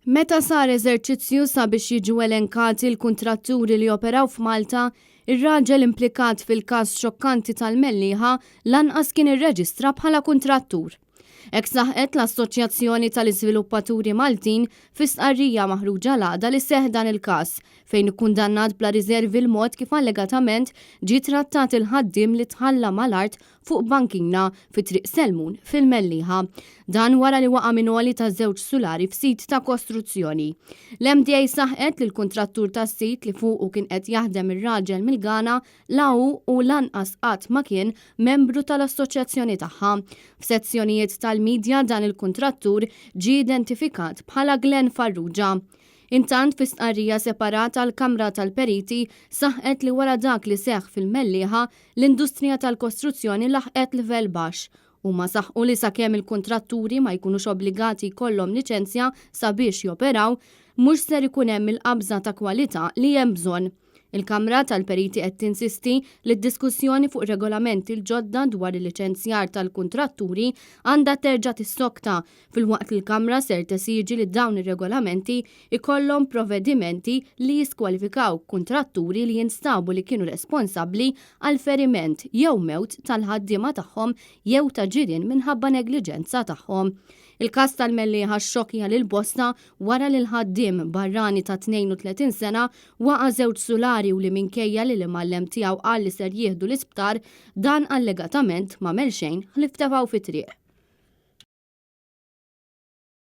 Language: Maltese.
Meta sar eżerċizzju sabiex jiġu elenkati l-kuntratturi li joperaw f'Malta, ir-raġel implikat fil-każ xokkanti tal-Mellieħa lanqas kien irreġistra bħala kuntrattur. Hekk saħqet l-Assoċjazzjoni tal-Iżviluppaturi Maltin fi stqarrija maħruġa l-għada li seħħ dan il-każ, fejn ikkundannat bla riservi l-mod kif allegatament ġie trattat il-ħaddiem li tħalla mal-art fuq bankina fi Triq Selmun fil-Mellieħa. Dan wara li waqa' minn għoli ta' żewġ sulari f'sit ta' kostruzzjoni. L-MDA saħqet li l-kuntrattur tas-sit li fuqu kien qed jaħdem ir-raġel mill-Ghana la hu u lanqas qatt ma kien membru tal-assoċjazzjoni tagħha. F'sezzjonijiet tal-midja dan il-kuntrattur ġie identifikat bħala Glenn Farrugia. Intant fi stqarrija separata l-Kamra tal-Periti saħqet li wara dak li seħħ fil-Mellieħa L-industrija tal-kostruzzjoni laħqet livell baxx. Huma saħqu li sakemm il-kuntratturi ma jkunux obbligati jkollhom liċenzja sabiex joperaw, mhux ser ikun hemm il-qabża ta' kwalità li hemm bżonn. Il-Kamra tal-Periti qed tinsisti li d-diskussjoni fuq regolamenti l-ġodda dwar il-liċenzjar tal-kuntratturi għandha terġa' tissokta filwaqt li l-Kamra ser tesiġi li dawn ir-regolamenti jkollhom provvedimenti li jiskwalifikaw kuntratturi li jinstabu li kienu responsabbli għal feriment jew mewt tal-ħaddiema tagħhom jew ta' ġirien minħabba negliġenza tagħhom. Il-każ tal-Mellieħa xxokkja lil bosta wara li l-ħaddiem barrani ta' 32 sena waqa' żewġ sulari u li minkejja li l-imgħallem tiegħu qal li ser jieħdu l-isptar, dan allegatament m'għamel xejn ħlief tefgħu fit-triq.